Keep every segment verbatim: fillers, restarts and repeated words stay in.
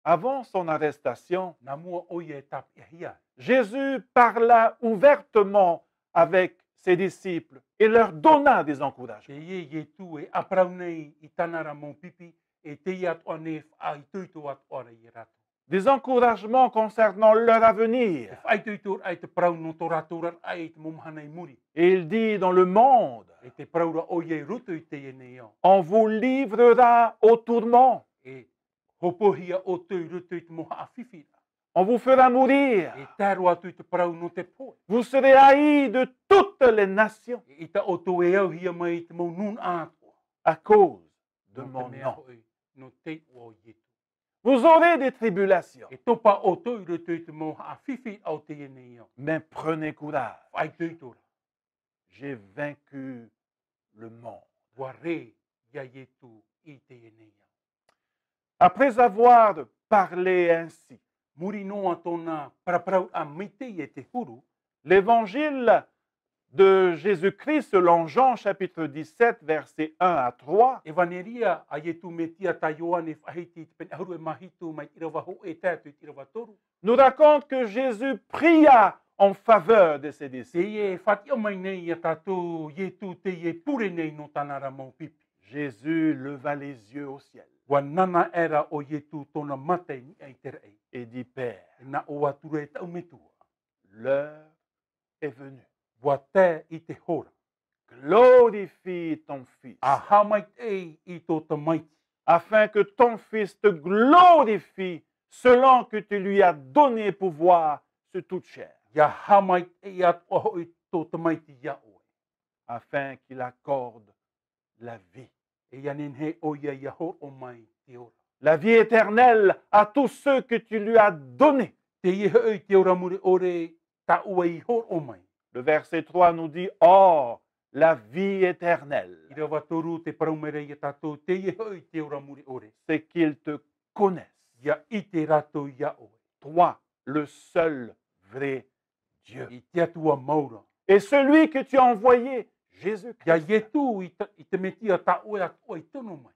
Avant son arrestation, nā mua ʻoia e tāpeʻahia, Jésus parla ouvertement avec ses disciples et leur donna des encouragements. Teie Ietu e ʻāparau nei i tāna ra mau pipi, e teie atoʻa nei e faʻaitoito atoʻa ra ia rātou. Des encouragements concernant leur avenir. E faʻaitoito ra i te parau nō tō rātou oraraʻa i te mau mahana i muri. Et il dit, dans le monde, e tē parau ra ʻoia i roto i teie nei ao, on vous livrera au tourment. E hōpoihia ʻoutou i roto i te mau haʻafifi ra. On vous fera mourir. E tae roa atu i te parau nō te pohe. Vous serez haïs de toutes les nations. E ʻaita ʻoutou e auhia mai i te mau nūnaʻa atoʻa. À cause de mon nom. Nō te mea hoʻi, nō te iʻoa o Ietu. Vous aurez des tribulations. E topa ʻoutou i roto i te mau haʻafifi o teie nei ao. Mais prenez courage. Faʻaitoito ra. J'ai vaincu le monde. ʻUa rē ia Ietu i teie nei ao. Après avoir parlé ainsi, muri noa tōna paraparau a maitaʻi e te huru, l'évangile de Jésus-Christ selon Jean chapitre dix-sept versets un à trois, ʻEvaneria a Ietu Metia tā Ioane faʻahiti i te pene ʻahuru e mā hitu mai te ʻīrava hōʻē e tae atu i te ʻīrava toru, nous raconte que Jésus pria en faveur de ses disciples. Teie e faʻatiʻa mai nei ia tātou Ietu teie e pure nei nō tāna ra mau pipi. Jésus leva les yeux au ciel. ʻUa nānā aʻera ʻo Ietu tōna mata i niʻa i te raʻi. Et dit, Père, e nā ʻō atu ra, e taʻu Metua, l'heure est venue. ʻUa tae i te hora. Glorifie ton Fils. ʻA haʻamaitaʻi i tō tamaiti. Afin que ton Fils te glorifie selon que tu lui as donné pouvoir sur toute chair. ʻIa haʻamaitaʻi atoʻa hoʻi tō tamaiti ia ʻoe. Afin qu'il accorde la vie. E ʻia nehenehe ʻoia ʻia hōroʻa mai te ora. La vie éternelle à tous ceux que tu lui as donnés. Teie hoʻi te ora mure ʻore tā ʻoe i hōroʻa mai. Le verset trois nous dit, or, la vie éternelle, ʻīrava toru tē parau mai ra ia tātou, teie hoʻi te ora mure ʻore, c'est qu'ils te connaissent, ʻia ʻite rātou ia ʻoe, toi, le seul vrai Dieu, i te Atua mau ra, et celui que tu as envoyé, Jésus-Christ, ʻia Ietu i te, i te Metia tā ʻoe atoʻa i tono mai.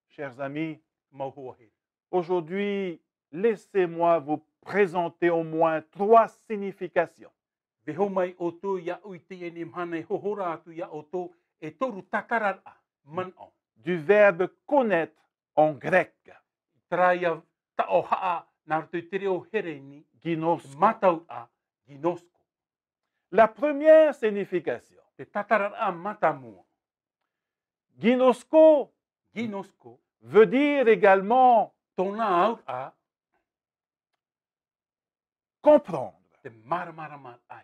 Chers amis, mau hoa here, aujourd'hui, laissez-moi vous présenter au moins trois significations. Vaiiho mai ʻoutou iāʻu i teie nei mahana e hohora atu iā ʻoutou e toru tātararaʻa manaʻo. Du verbe connaître en grec. Terā ia taʻohaʻa nā roto i te reo Hereni, ginosko, mātauraʻa, ginosko. La première signification. Te tātararaʻa mātāmua. Ginosko, ginosko, veut dire également, tōna auraʻa, comprendre. Te māramaramaraʻa.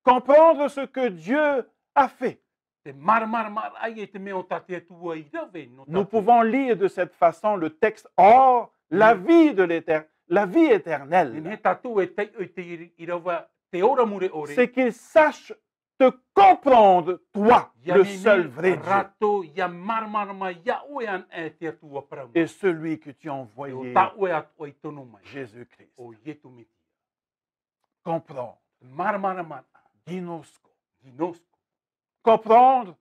Comprendre ce que Dieu a fait. Te māramaramaraʻa i te mea tā te Atua i rave nō tātou. Nous pouvons lire de cette façon le texte, or, la vie de l'éter-, la vie éternelle. Nehenehe tātou e taiʻo i te ʻīrava te ora mure ʻore. C'est qu'ils sachent te comprendre, toi, le seul vrai Dieu. ʻIa nehenehe rātou ʻia māramarama iā ʻoe anaʻe te Atua parau mai. Et celui que tu as envoyé, ʻo tā ʻoe atoʻa i tono mai, Jésus-Christ. ʻO Ietu Metia. Comprendre. Māramarama. Ginosko. Ginosko. Comprendre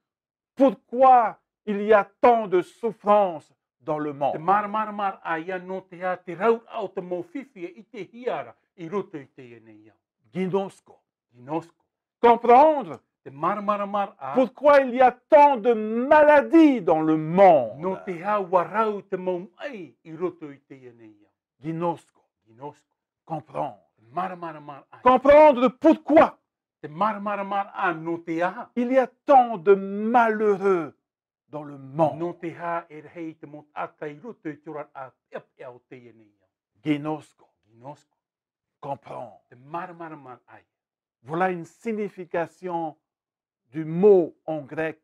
pourquoi il y a tant de souffrance dans le monde. Te māramarama ïa nō te aha te rauraʻa o te mau fifi e ʻitehia ra i roto i teie nei ao. Ginosko. Ginosko. Comprendre. Te māramarama. Pourquoi il y a tant de maladies dans le monde. Nō te aha ʻua rau te mau maʻi i roto i teie nei ao. Ginosko. Ginosko. Comprendre. Te māramarama. Comprendre pourquoi. Te māramarama nō te aha. Il y a tant de malheureux dans le monde. Nō te aha e rahi te mau taʻata i roto i te oraraʻa peʻapeʻa o teie nei ao. Ginosko. Ginosko. Comprendre. Te māramarama. Voilà une signification du mot en grec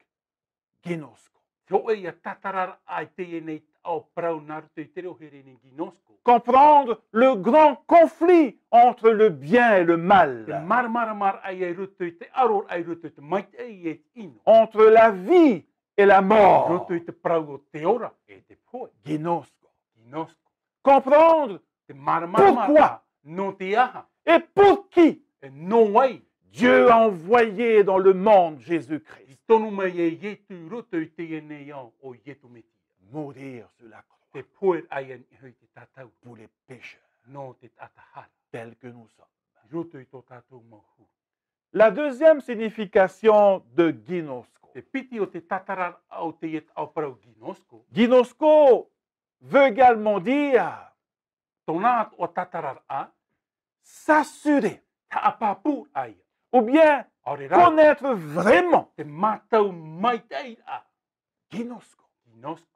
ginosko. Te hōʻē ïa tātararaʻa i teie nei taʻo parau nā roto i te reo Hereni ginosko. Comprendre le grand conflit entre le bien et le mal. Te māramarama ïa i roto i te ʻaroraʻa i roto i te maitaʻi e te ʻino. Entre la vie et la mort. I roto i te parau o te ora e te pohe. Ginosko. Ginosko. Comprendre. Te māramarama. Pourquoi. Nō te aha. Et pour qui. E nō vai. Dieu a envoyé dans le monde Jésus-Christ. I tono mai e Ietu i roto i teie nei ao ʻo Ietu Metia. Mourir sur la croix. Te pohe ra ia i niʻa iho i te tātauri. Pour les pécheurs. Nō te taʻata hara. Tels que nous sommes. I roto i tō tātou mau huru. La deuxième signification de ginosko. Te piti o te tātararaʻa o teie taʻata parau ginosko. Ginosko veut également dire Tōna atoʻa tātararaʻa. S'assurer. Haʻapāpū ia. Ou bien ʻaore rā, connaître vraiment. Te mātau maitaʻi ra. Ginosko. Ginosko.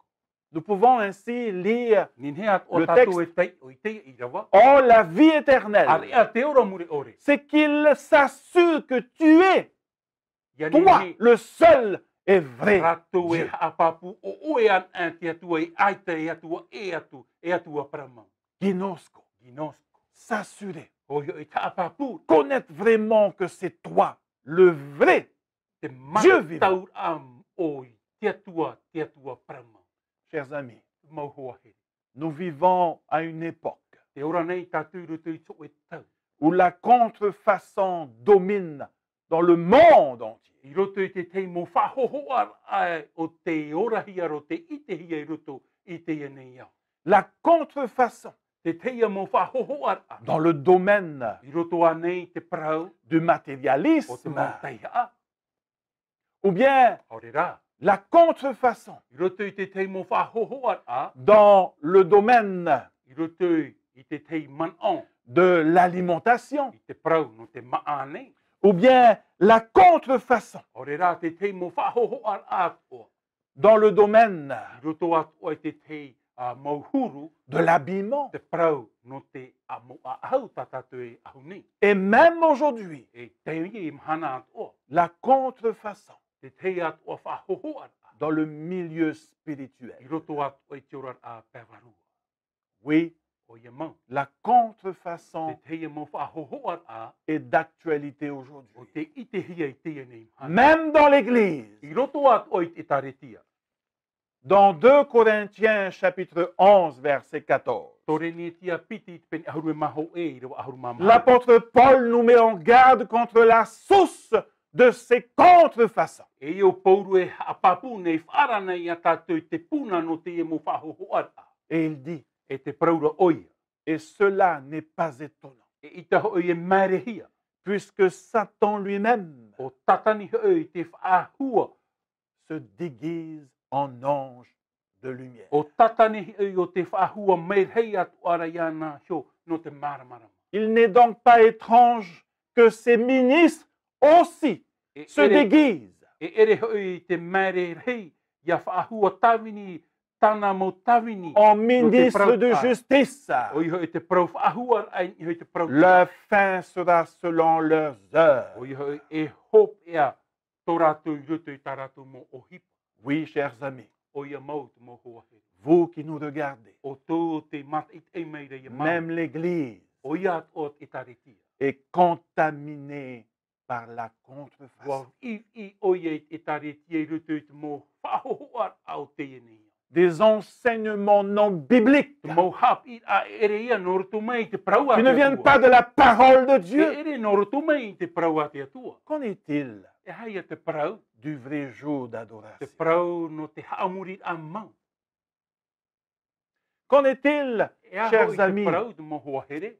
Nous pouvons ainsi lire Nehenehe atoʻa le tātou texte e taiʻo i teie ʻīrava. Oh, la vie éternelle. ʻAreʻa te ora mure ʻore. C'est qu'il s'assure que tu es Ia toi, nehenehe le seul et vrai Dieu. Rātou e haʻapāpū ʻo ʻoe anaʻe te Atua, e ʻaita e Atua, e Atua, e Atua parau mau. Ginosko. Ginosko. S'assurer. ʻOia hoʻi, haʻapāpū. Connaître vraiment que c'est toi, le vrai Dieu vivant. Te mātauraʻa ʻo te Atua, te Atua parau mau. Chers amis, Mau hoa here. Nous vivons à une époque Tē ora nei tātou i roto i te hōʻē tau. Où la contrefaçon domine dans le monde entier. I roto i te tahi mau faʻahōhoʻaraʻa o tē orahia ra, o tē ʻitehia i roto i teie nei ao. La contrefaçon Te tahi mau faʻahōhoʻaraʻa. Dans le domaine I roto ānei i te parau du matérialisme. O te mau taihaʻa. Ou bien ʻAore rā. La contrefaçon I roto i te tahi mau faʻahōhoʻaraʻa. Dans le domaine I roto i te tahi manaʻo. De l'alimentation. I te parau nō te māʻa nei. Ou bien la contrefaçon Āore rā, te tahi mau faʻahōhoʻaraʻa atoʻa. Dans le domaine I roto atoʻa i te tahi, ā, mau huru. De l'habillement. Te parau nō te, ā, mau ʻaʻahu tā tātou e ʻahu nei. Et même aujourd'hui, E teie mahana atoʻa. La contrefaçon Te tahi atoʻa faʻahōhoʻaraʻa. Dans le milieu spirituel. I roto atoʻa i te oraraʻa pae vārua. Oui. ʻOia mau. La contrefaçon Te tahi mau faʻahōhoʻaraʻa. Est d'actualité aujourd'hui. ʻO tē ʻitehia i teie nei mahana. Même dans l'église. I roto atoʻa i te ʻētāretia. Dans deux Corinthiens chapitre onze, verset quatorze. Tō Korinitoa piti i te pene ʻahuru mā hōʻē, ʻīrava ʻahuru mā maha. L'apôtre Paul nous met en garde contre la source de ces contrefaçons. E ʻo Pauro e haʻapāpū nei, faʻaara nei ia tātou i te puna nō teie mau faʻahōhoʻaraʻa. Et il dit, E tē parau ra ʻoia. Et cela n'est pas étonnant. E ʻaita hoʻi e māerehia. Puisque Satan lui-même ʻO Tātane hoʻi te faʻahua. Se déguise en ange de lumière. ʻO Tātane hoʻi ʻo tē faʻahua maitaʻi atoʻa ra iāna iho nō te māramarama. Il n'est donc pas étrange que ces ministres aussi E se ʻere, déguisent e ʻere hoʻi te māere rahi, ia faʻahua tāvini, tāna mau tāvini, en nō te ministre parau de justice. ʻOia hoʻi te parau faʻahua, ʻaita hoʻi te parau. Leur fin sera selon leurs œuvres. ʻOia hoʻi e hopeʻa tō rātou i roto i tā rātou mau ʻohipa. Oui, chers amis, ʻOia mau te mau hoa here. Vous qui nous regardez, ʻO tō te mātaʻitaʻi mai ra ia mātou. Même l'église ʻOia atoʻa te ʻētāretia. Est contaminée par la contrefaçon. ʻUa ʻī, ʻī ʻoia i te ʻētāretia i roto i te mau faʻahōhoʻaraʻa o teie nei. Des enseignements non bibliques Te mau haʻapiʻiraʻa ʻere ia nō roto mai i te parau a te Atua. Qui ne viennent pas de la parole de Dieu. E ʻere nō roto mai i te parau a te Atua. Qu'en est-il E aha ia te parau du vrai jour d'adoration? Te parau nō te haʻamoriraʻa mau. Qu'en est-il, chers amis, E aha hoʻi te parau te mau hoa here?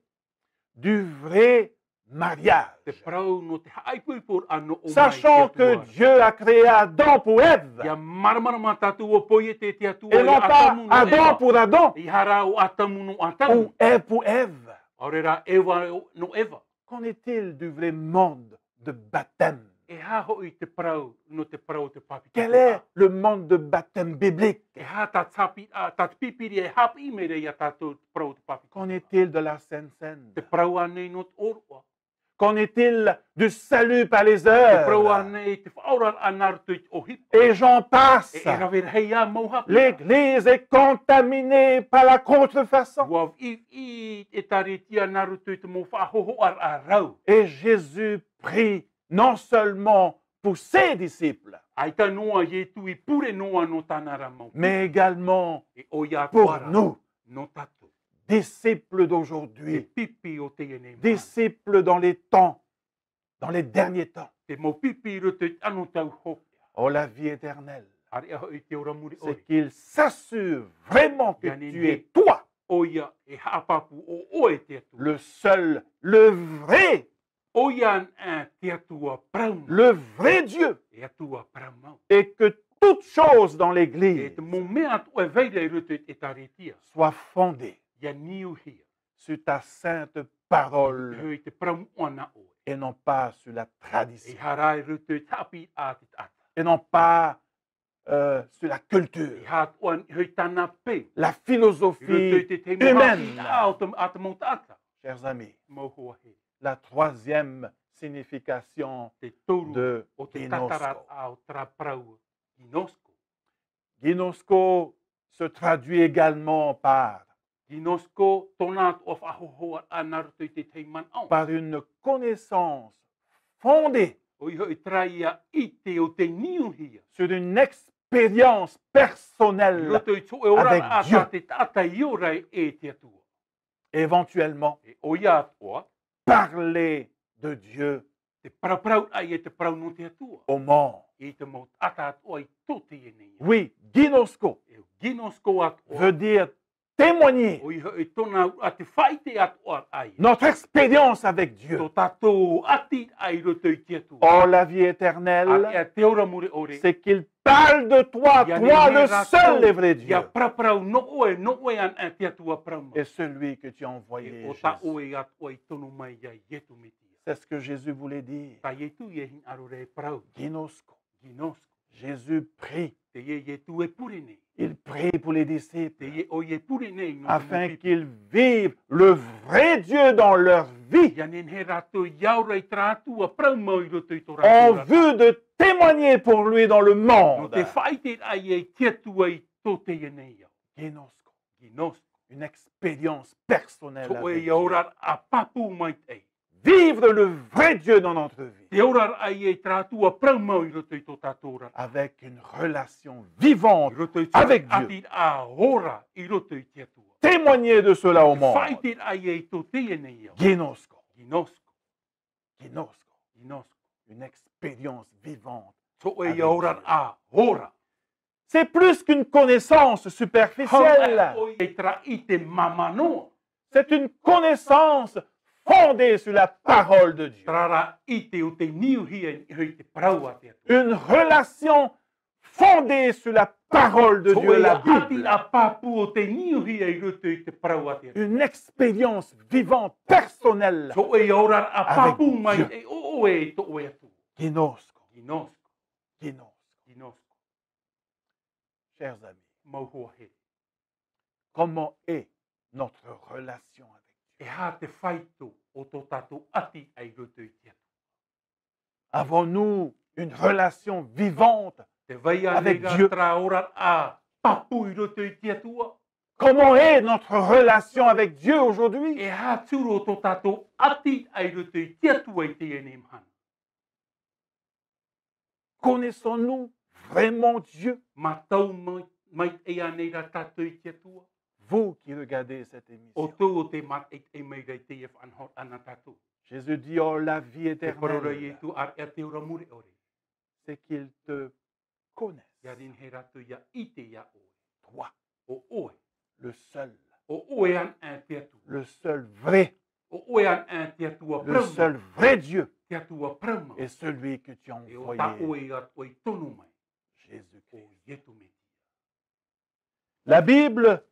Du vrai mariage? Te parau nō te haʻaipoiporaʻa nō ʻō mai i te Atua. Sachant que Dieu a créé Adam pour Ève. Ia māramarama tātou ʻua poiete te Atua ia Atamu nō Eva. Et non pas Adam pour Adam. ʻEiaha rā ʻo Atamu nō Atamu. Ou Ève pour Ève. ʻAore rā Eva nō Eva. Qu'en est-il du vrai mode de baptême? E aha hoʻi te parau, nō te parau o te pāpetitoraʻa? Quel est le mode de baptême biblique? E aha tā te pāpi-, ā, tā te Pīpīria e haʻapiʻi mai ra ia tātou te parau o te pāpetitoraʻa? Qu'en est-il de la Sainte Seine? Te parau ānei nō te ʻōroʻa? Qu'en est-il du salut par les œuvres? Te parau ānei te faʻaoraraʻa nā roto i te ʻohipa? Et j'en passe. E, e rave rahi ā mau haʻapiʻiraʻa. L'Église est contaminée par la contrefaçon. ʻUa ʻī, ʻī te ʻētāretia nā roto i te mau faʻahōhoʻaraʻa rau. Et Jésus prie non seulement pour ses disciples, ʻAita noa Ietu i pure noa nō tāna ra mau pipi. Mais également E ʻoia atoʻa ra, pour nous, nō tātou. Disciples d'aujourd'hui, Te pipi o teie nei mahana. Disciples dans les temps, dans les derniers temps. Te mau pipi i roto i te anotau hopeʻa. Oh, la vie éternelle. ʻĀreʻa hoʻi te ora mure ʻore. C'est qu'il s'assure vraiment que tu es toi. ʻOia e haʻapāpū ʻo ʻoe te Atua. Le seul, le vrai ʻOia anaʻe te Atua parau mau. Le vrai Dieu. E Atua parau mau. Et que toute chose dans l'Église E te mau mea atoʻa e vai ra i roto i te ʻĒtārētia. Soit fondée ʻIa niuhia. sur ta sainte parole Hoʻi te parau moʻa nā ʻoe. Et non pas sur la tradition. ʻEiaha rā i roto i te haʻapiʻiraʻa a te taʻata. Et non pas euh, sur la culture, ʻEiaha atoʻa hoʻi tāna peu. La philosophie humaine. I roto i te tahi mau haʻapiʻiraʻa a te mau taʻata. Chers amis, Mau hoa here. La troisième signification Te toru de o te ginosko. Tātararaʻa o terā parau ginosko. Ginosko se traduit également par Ginosko, tōna atoʻa faʻahōhoʻaraʻa nā roto i te tahi manaʻo. Par une connaissance fondée ʻOia hoʻi terā ʻite o tei niuhia. Sur une expérience personnelle I roto i te hōʻē oraraʻa avec Dieu. Tā te taʻata i ora e te Atua. Éventuellement, E ʻoia atoʻa. Parler de Dieu Te paraparau ʻaita e te parau nō te Atua. Au monde. I te mau taʻata atoʻa i tō teie nei. Oui, ginosko. E ginosko atoʻa. Veut dire témoigner. ʻOia hoʻi tōna auraʻa te faʻaʻite atoʻa ʻaita. Notre expérience avec Dieu. Tō tātou ʻati ʻai i roto i te Atua. Oh, la vie éternelle. ʻĀreʻa te ora mure ʻore. C'est qu'il parle de toi, toi le seul et vrai Dieu. ʻIa paraparau nō ʻoe, nō ʻoe anaʻe te Atua parau mau. Et celui que tu as envoyé, Jésus. E ʻo tā ʻoe atoʻa i tono mai iā Ietu Metia. C'est ce que Jésus voulait dire. Tā Ietu ia hinaʻaro ra e parau. Ginosko. Ginosko. Jésus prie. Teie Ietu e pure nei. Il prie pour les disciples. Teie ʻoia e pure nei nō te mau pipi. Afin qu'ils vivent le vrai Dieu dans leur vie. ʻIa nehenehe rātou ʻia ora i terā Atua parau mau i roto i tō rātou oraraʻa. En vue de témoigner pour lui dans le monde. Nō te faʻaʻite ʻaita i te Atua i tō teie nei ao. Ginosko. Ginosko. Une expérience personnelle avec Dieu. Hōʻē oraraʻa pāpū maitaʻi. Vivre le vrai Dieu dans notre vie. Te oraraʻa i terā Atua parau mau i roto i tō tātou oraraʻa. Avec une relation vivante avec Dieu. I roto i te ʻati ʻa ora i roto i te Atua. Témoigner de cela au monde. Faʻaʻite ʻaita i tō teie nei ao. Ginosko. Ginosko. Ginosko. Ginosko. Une expérience vivante avec Dieu. Hōʻē oraraʻa ora. C'est plus qu'une connaissance superficielle. Hau ʻoia i terā ʻite māmā noa. C'est une connaissance fondée sur la parole de Dieu. Terā ʻite o tei niuhia i te parau a te Atua. Une relation fondée sur la parole de Dieu, la Bible. Hōʻē ʻati ʻa pāpū o tei niuhia i roto i te parau a te Atua. Une expérience vivante, personnelle avec Dieu. Hōʻē oraraʻa pāpū maitaʻi ʻo ʻoe e tō ʻoe Atua. Ginosko. Ginosko. Ginosko. Ginosko. Chers amis, Mau hoa here. Comment est notre relation avec Dieu? E aha te faito o tō tātou ʻati ʻai i roto i te Atua? Avons-nous une relation vivante avec Dieu? Te vai ānei ra terā oraraʻa pāpū i roto i te Atua? Comment est notre relation avec Dieu aujourd'hui? E aha te huru o tō tātou ʻati ʻai i roto i te Atua i teie nei mahana? Connaissons-nous vraiment Dieu? Mātau mai, maitaʻi ānei ra tātou i te Atua? Vous qui regardez cette émission, ʻO tō ʻoe e mātaʻitaʻi mai ra i teie faʻanahoraʻa nā tātou. Jésus dit, oh, la vie éternelle, Te parau ra Ietu, ʻāreʻa te ora mure ʻore. C'est qu'ils te connaissent. ʻIa nehenehe rātou ʻia ʻite iā ʻoe. Toi, ʻO ʻoe. Le seul. ʻO ʻoe anaʻe te Atua. Le seul vrai. ʻO ʻoe anaʻe te Atua parau mau. Le seul vrai Dieu. Te Atua parau mau. Et celui que tu as envoyé. E ʻo tā ʻoe atoʻa i tono mai. Jésus-Christ. ʻO Ietu Metia. La Bible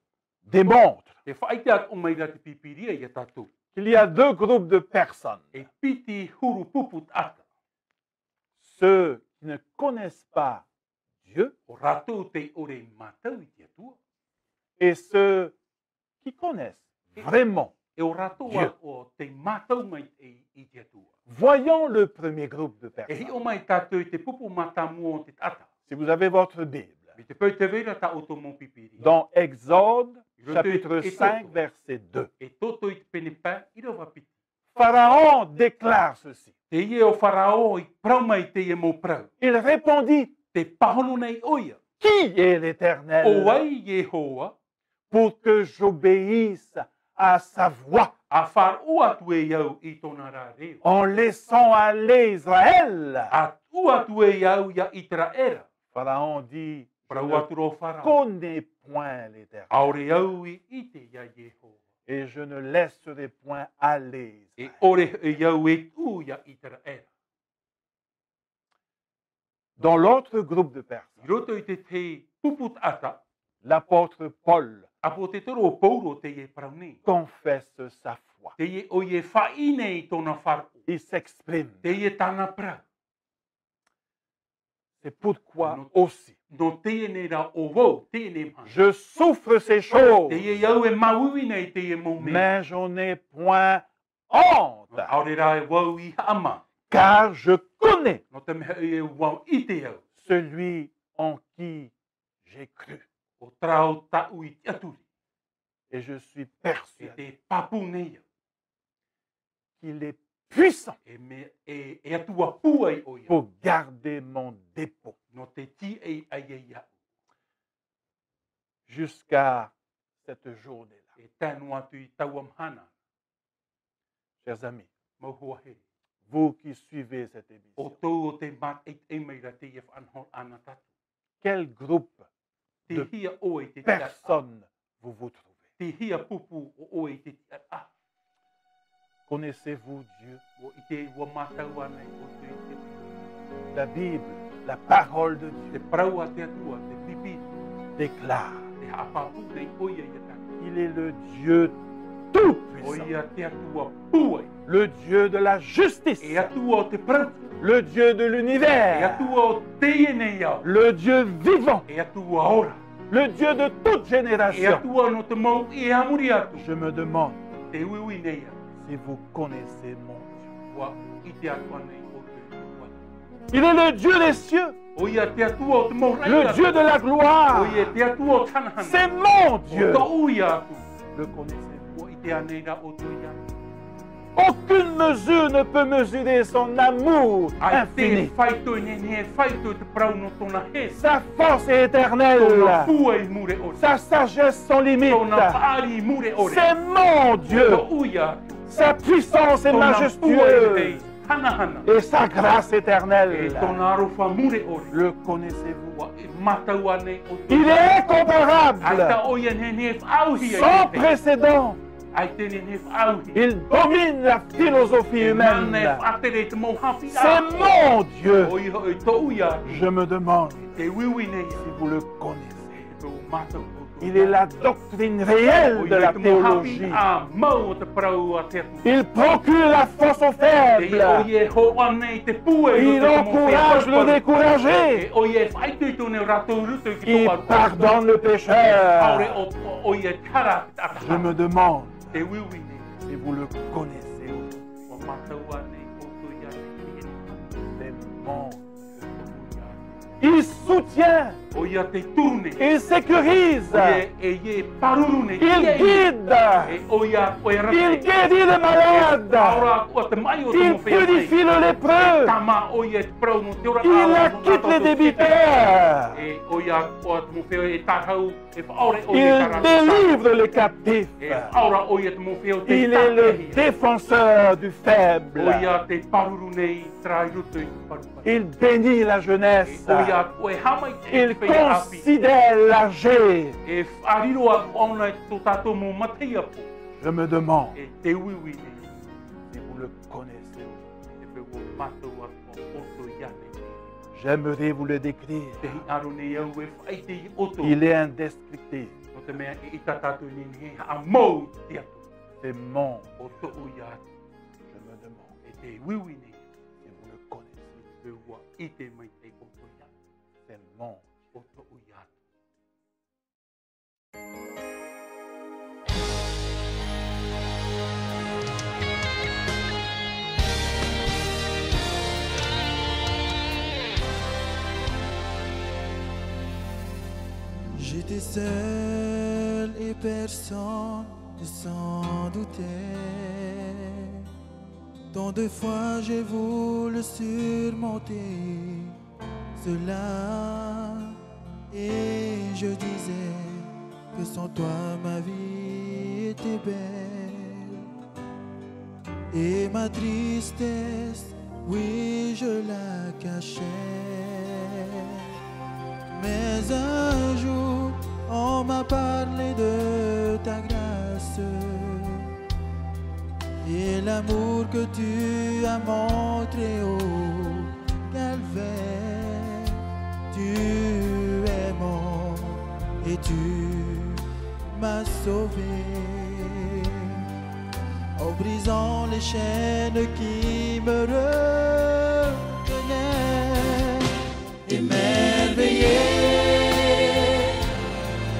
démontre Te faʻaʻite atoʻa mai ra te Pīpīria iā tātou. Qu'il y a deux groupes de personnes. E piti huru pupu taʻata. Ceux qui ne connaissent pas Dieu. ʻO rātou tei ʻore e mātau i te Atua. Et ceux qui connaissent vraiment Dieu. E ʻo rātou atoʻa tei mātau mai i, i te Atua. Voyons le premier groupe de personnes. E hiʻo mai tātou i te pupu mātāmua o te taʻata. Si vous avez votre Bible, Mai te peu tē vai ra tā ʻoutou mau Pīpīria. Dans Exode, chapitre cinq, verset deux. I roto i te Exodo. Exodo i te pene pae, ʻīrava piti. Pharaon déclare ceci. Teie ʻo Farao i parau mai teie mau parau. Il répondit, Tē pāhono nei ʻoia. Qui est l'Éternel? ʻO vai Iehova? Pour que j'obéisse à sa voix. ʻA faʻaroʻo atu e au i tōna ra reo. En laissant aller Israël. ʻA tuʻu atu e au iā ʻĪteraʻera. Pharaon dit, je ne connais point l'Éternel. ʻAore au i ʻite iā Iehova. Et je ne laisserai point aller Israël. E ʻore hoʻi au e tuʻu iā ʻĪteraʻera. Dans l'autre groupe de personnes, I roto i te, te pupu taʻata, l'apôtre Paul ʻāpōsetolo tō Paulo teie parau nei. Confesse sa foi. Teie ʻoia e faʻaʻī nei tōna faʻaroʻo. Il s'exprime. Teie tāna parau. C'est pourquoi aussi. Nō teie nei rā ʻo vau, teie nei mahana. Je souffre ces choses. Teie au e māuiui nei teie mau mea. Mais je n'ai point honte. ʻAore rā e vau i haʻamā. Car je connais. Nō te mea e vau i ʻite au. Celui en qui j'ai cru. ʻO terā ʻo tāʻu i tiʻaturi. Et je suis persuadé. E te pāpū nei au. Qu'il est puissant. E me, e, e Atua pūai ʻoia. Pour garder mon dépôt. Nō te tiaʻi ai iāʻu. Jusqu'à cette journée-là. E tae noa atu i taua mahana. Chers amis, Mau hoa here. Vous qui suivez cette émission, ʻO tō ʻo te mātaʻitaʻi mai ra teie faʻanahoraʻa nā tātou. Quel groupe de personnes vous vous trouvez ? Te hia pupu ʻo ʻoe i te tiʻaraʻa. Connaissez-vous Dieu ? ʻUa ʻite, ʻua mātau ānei ʻoutou i te Atua ? La Bible, la parole de Dieu, Te parau a te Atua, te Pīpīria, déclare, te haʻapāpū nei ʻoia iā tātou. Il est le Dieu tout-puissant. ʻOia te Atua pūai. Le Dieu de la justice. E Atua o te parau. Le Dieu de l'univers. E Atua o teie nei ao. Le Dieu vivant. E Atua ora. Le Dieu de toute génération. E Atua nō te mau e a muri atu. Je me demande, te uiui nei au, si vous connaissez mon Dieu. ʻUa ʻite atu ānei ʻoutou i te Atua. Il est le Dieu des cieux. ʻOia te Atua o te mau raʻi. Le Dieu de la gloire. ʻOia te Atua o te hanahana. C'est mon Dieu. ʻO tōʻu ia Atua. Le connaissez-vous ? ʻUa ʻite ānei rā ʻoutou iāna ? Aucune mesure ne peut mesurer son amour infini. ʻAita e faito i nehenehe e faito i te parau nō tōna hē. Sa force est éternelle. Tōna pūai mure ʻore. Sa sagesse sans limite. Tōna paʻari mure ʻore. C'est mon Dieu. ʻO tōʻu ia Atua. Sa puissance est majestueuse. Tōna pūai hanahana. Et sa grâce éternelle. E tōna aroha mure ʻore. Le connaissez-vous ? ʻUa mātau ānei ʻoutou ? Il est incomparable. ʻAita ʻoia e nehenehe e faʻaauhia i te hē. Sans précédent. ʻAita e nehenehe e faʻaauhia. Il domine la philosophie humaine. E nāna e faʻatere i te mau haʻapiʻiraʻa. C'est mon Dieu. ʻOia hoʻi tōʻu ia Atua. Je me demande, te uiui nei au, si vous le connaissez. E te mātau ʻoutou. Il est la doctrine réelle de la théologie. ʻOia te mau haʻapiʻiraʻa mau o te parau a te Atua. Il procure la force aux faibles. ʻOia e hōroʻa nei te pūai nō te mau feiā parau. Il encourage le découragé. E ʻoia e faʻaitoito nei rātou i roto i te tōʻaroa. Il pardonne le pécheur. E faʻaʻore ʻo, ʻo, ʻoia i te hara a te taʻata. Je me demande, te uiui nei, si vous le connaissez. ʻUa mātau ānei ʻoutou iāna i teie nei. C'est mon Dieu. Il soutient. ʻOia tei turu nei. Il sécurise. ʻOia e, e pāruru nei. Il guide. E ʻoia ʻoe e arataʻi. Il guérit les malades. E faʻaora ʻoe i te maʻi o te mau feiā maʻi. Il purifie le lépreux. E tāmā ʻoia i te parau nō te ora. Il acquitte les débiteurs. E ʻoia ʻoe i te mau feiā e tārahu. E faʻaʻore ʻoia i te rā. Il délivre les captifs. E faʻaora ʻoia i te mau feiā tei tāpeʻahia. Il est le défenseur du faible. ʻOia tei pāruru nei terā i roto i te paruparu. Il bénit la jeunesse. E ʻoia ʻoe e haʻamaitaʻi i te feiā ʻāpī. Il considère l'âgé. E faʻariro atu ʻōna i tō tātou mau matahiapo. Je me demande, e te uiui nei, si vous le connaissez. E peu ʻua mātau atu ʻoutou iāna i teie nei. J'aimerais vous le décrire. Tē hinaʻaro nei au e faʻaʻite iā ʻoutou. Il est indescriptible. Nō te mea e ʻaita tātou e nehenehe e haʻamau i te Atua. C'est mon Dieu. ʻO tōʻu ia Atua. Je me demande, e te uiui nei, si vous le connaissez. E peu ʻua ʻite maitaʻi ʻoutou iāna. C'est mon Dieu. ʻO tōʻu ia Atua. J'étais seul et personne ne s'en doutait. Tant de fois j'ai voulu surmonter cela, et je disais que sans toi ma vie était belle. Et ma tristesse, oui, je la cachais. Mais un jour, on m'a parlé de ta grâce et l'amour que tu as montré au calvaire. Tu es mort et tu m'as sauvé en brisant les chaînes qui me retenaient. Émerveillé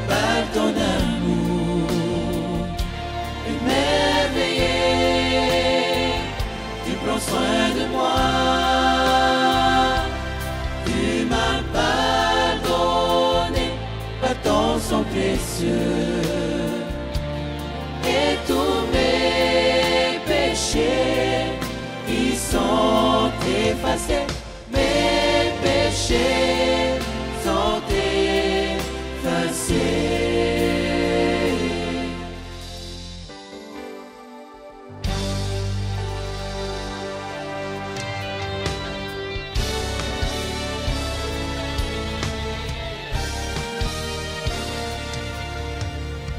par ton amour, émerveillé, tu prends soin de moi, tu m'as pardonné par ton sang précieux, et tous mes péchés, ils sont effacés. Mes péchés sont effacés.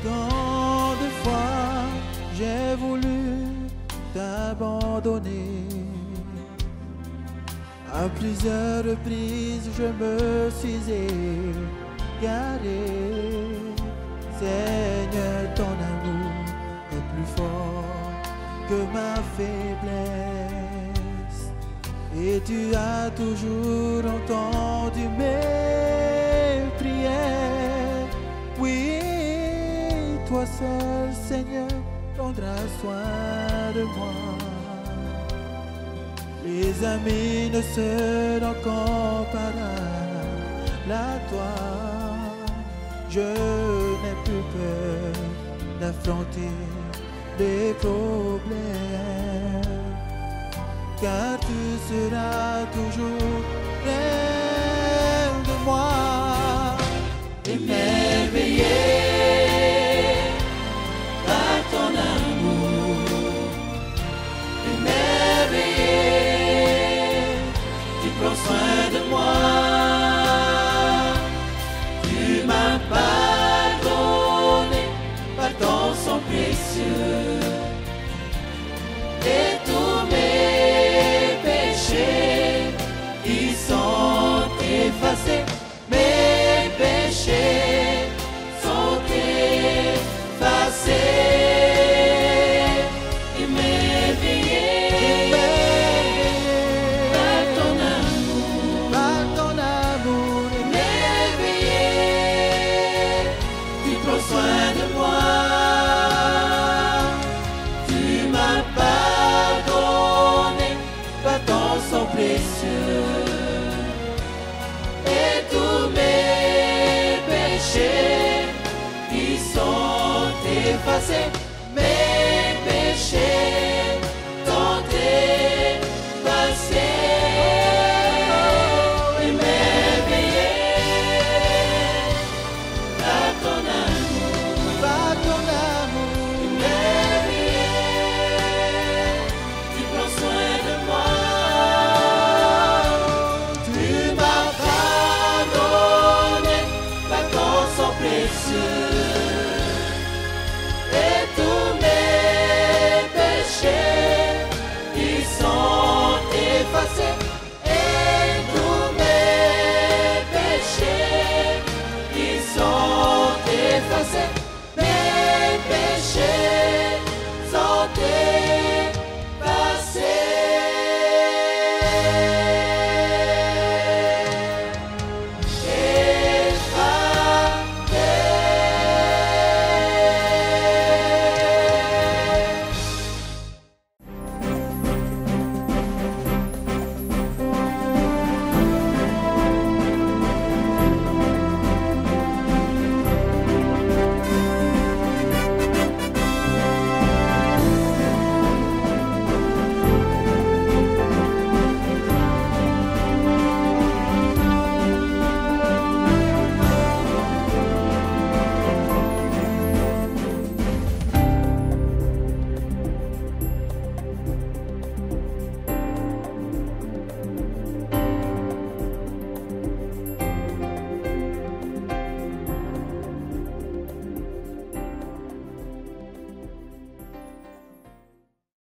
Tant de fois, j'ai voulu t'abandonner. À plusieurs reprises, je me suis égaré. Seigneur, ton amour est plus fort que ma faiblesse. Et tu as toujours entendu mes prières. Oui, toi seul, Seigneur, prendras soin de moi. Les amis ne seront comparables à toi. Je n'ai plus peur d'affronter les problèmes, car tu seras toujours près de moi. Émerveillé par ton amour, émerveillé, tu prends soin de moi, tu m'as pardonné par ton sang précieux, et tous mes péchés, ils sont effacés. Mes péchés sont effacés. Émerveillé par ton amour, par ton amour, émerveillé, tu prends soin de moi, tu m'as pardonné par ton sang précieux. Et tous mes péchés, ils sont effacés.